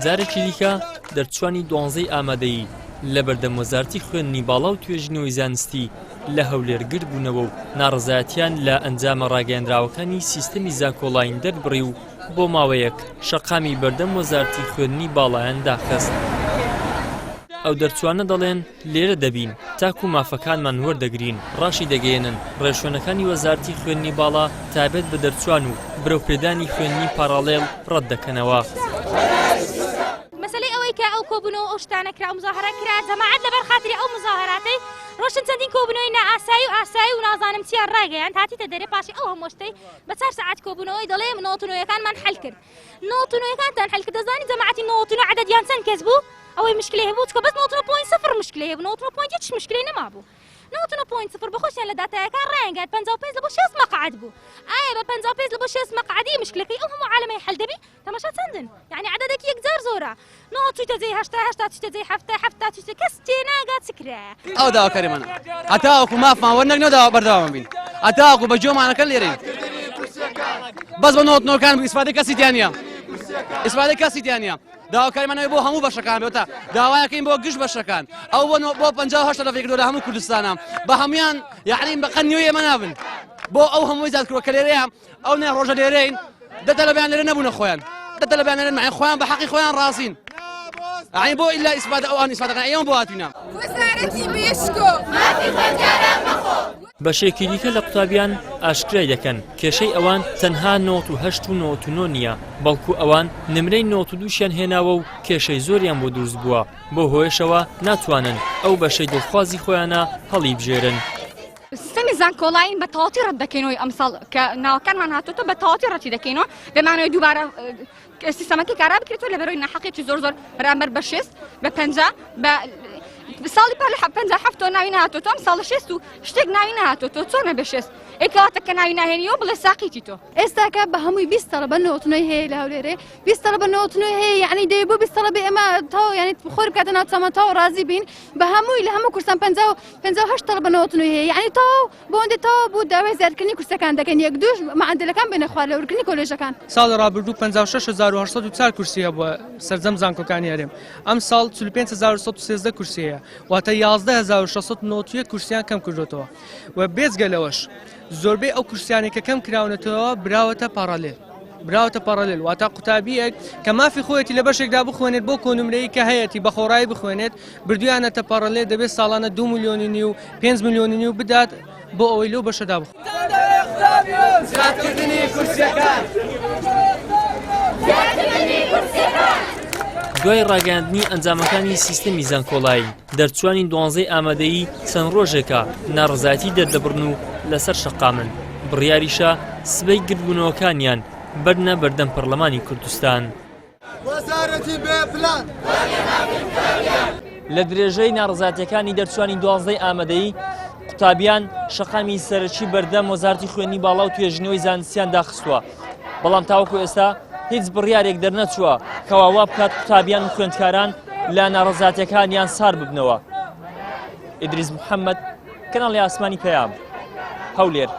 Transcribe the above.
جارێکی دیکە دەرچوانی دوانزەی ئامادەیی لە بەردەم وەزارەتی خوێندنی باڵا و توێژینەوەی زانستی لە هەولێر گردبوونەوە و ناڕەزایەتیان لە ئەنجامە ڕاگەیەنراوەکانی سیستەمی زانکۆڵاین دەربڕی و بۆ ماوەیەک شەقامی بەردەم وەزارەتی خوێندنی باڵایان داخست. ئەو دەرچوانە دەڵێن لێرە دەبین تاکو مافەکانمان وەردەگرین، ڕاشیدەگەیەنن ڕێوشوێنەکانی وەزارەتی خوێندنی باڵا تایبەت بە دەرچوان و برەوپێدانی خوێندنی پاڕاڵێڵ ڕەتدەکەنەوە. مەسەلەی ئەوەی کە ئەو کۆبوونەوە ئەو شتانە کرا مزاهرە کرا جەماعەت لەبەر خاتری ئەو مزاهراتەی ڕۆشتن چەندین کۆبوونەوەی نائاسایی و ئاسایی و نازانم چیان ڕاگەیاند هاتیتە دەرێ پاشی ئەو هەموو شتەی بە چار سەعات کۆبوونەوەی دەڵێ نۆتونۆیەکانمان حل کرد نۆتونۆیەکانتان حل کرد دەزانی جەماعەتی نۆتونۆ عەدەدیان چەند کەس بوو ئەوەی مشکلەی هەبوو چکە بەس نۆتونۆ پۆینت سفر مشکلەی هەبوو نۆتونۆ پۆینت هیچ مشکلەی نەمابوو نۆتونۆ پۆینت سفر بەخۆشیان لە داتایەکان ڕایانگەیاند 55 لە بۆ 60 مەقعەد بوو ئایا بە 55 لە بۆ 60 مەقعەدی مشکلەکەی ئەو هەموو عالەمەی حل دەبی تەماشا چەندن یعنی عەدەدێکی یەکجار زۆرە نۆ چوویتە جێی هەشتا هەشتا چوویتە جێی حەفتا حەفتا چوویتە کەس تێناگا چ کرایە. ئەو داواکاریمانە هەتاوەکو مافمان وەرنەگرنەوە داوا بەردەوام بین هەتاوەکو بە گوێمانەکەن لێرەین بەس بە نۆت نۆکان ئیسفادەی کەسی تیا نییە ئیسفادەی کەسی تیا نییە داواکاریمان ئەوەیە بۆ هەموو بەشەکان بێتە داوایەکەین بۆ گشت بەشەکان ئەو بۆ بۆ 58 لە فێکردووە لە هەموو کوردستانە بە هەمویان یعنی بەقەد نیوەی ئێمە نابن بۆ ئەو هەمووی زیاد کردووە کە لێرەیە ئەو نە ڕۆژە لێرەین دە تەلەبیان لێرە نەبوونە خۆیان دە تەلەبیان لێرە مەعین خۆیان بە حەقی خۆیان ڕازین یعنی بۆ ئیلا ئیسفادە ئەوان ئیسفادەکان ئێمە بۆ هاتوینە. وەزارەتی بێشکۆ مافی خوێندکاران مەخۆ. بەشێکی دیکە لە قوتابیان ئاشکرای دەکەن، کێشەی ئەوان تەنها 98 و 99 نییە، بەڵکو ئەوان نمرەی 92 شیان هێناوە و کێشەی زۆریان بۆ دروست بووە، بەو هۆیەشەوە ناتوانن ئەو بەشەی دڵخوازی خۆیانە هەڵیبژێرن. سیستەمی زانکۆلاین بە تەواوەتی ڕەت دەکەینەوەی ئەمساڵ کە ناوەکانمان هاتۆتە بە تەواوەتی ڕەتی دەکەینەوە دەمانەوەی دووبارە سیستەمەکەی کارا بکرێتەوە لە بەرەوەی ناحەقێکی زۆر زۆر بەرامبەر بە شێست بە پەنجا بە ساڵی پار لە پەنجا حەفتەوە ناوی نهاتۆتەوە ئەم ساڵە شێست و شتێک ناوی نهاتۆتەوە چۆنە بە شێست ئەی کەواتە کە ناوی ناهێنیەوە بڵێ ساقیتی تۆ. ئێستاکە بە هەمووی 20 تەڵەبە نۆتنۆی هەیە لە هەولێرێ 20 تەڵەبە نۆتنۆی هەیە یعنی دەی بۆ 20 تەڵەبە ئێمە تەواو یعنی خۆر بکاتە ناو چامان تەواو ڕازی بین بە هەمووی لە هەموو کورسان 58 تەڵەبە نۆتنۆی هەیە یعنی تەواو بۆ ئەوەندە تەواو بوو داوای زیادکردنی کورسەکان دەکەین یەک دووش معەدەلەکان بێنە خوار لە وەرگرتنی کۆلێژەکان. ساڵی ڕابردوو 56804 کورسی هەبووە سەرجەم زانکۆکانی هەرێم ئەمساڵ 45113 کورسی هەیە واتە 11691 کورسیان کەم کردوێتەوە و بێجگە لەوەش زۆربەی ئەو کورسیانەی کە کەم کراونەتەوە براوەتە پاڕالێل براوەتە پاڕالێل واتە قوتابیەک کە مافی خۆیەتی لە بەشێکدا بخوێنێت بۆ کۆنمرەی کە هەیەتی بە خۆڕایی بخوێنێت بردویانەتە پاڕالێل دەبێت ساڵانە 2 میلیۆنی نیو 5 میلیۆنی نیو بدات بۆ ئەوەی لەو بەشەدا بخوێنێت. دوای ڕاگەیاندنی ئەنجامەکانی سیستەمی زانکۆلاین، دەرچوانی دوانزەی ئامادەیی چەند ڕۆژێکە ناڕەزایەتی دەردەبڕن و لەسەر شەقامن، بڕیاریشە سبەی گردبوونەوەکانیان بەرنە بەردەم پەرلەمانی کوردستان. لە درێژەی ناڕەزایەتیەکانی دەرچوانی دوازدەی ئامادەیی، قوتابیان شەقامی سەرەکی بەردەم وەزارەتی خوێندنی باڵا و توێژینەوەی زانستیان داخستووە، بەڵام تاوەکو ئێستا هیچ بڕیارێک دەرنەچووە کەوا وا بکات قوتابیان و خوێندکاران لە ناڕەزاتیەکانیان سار ببنەوە. ئیدریس محەممەد، کەناڵی ئاسمانی پەیام، هەولێر.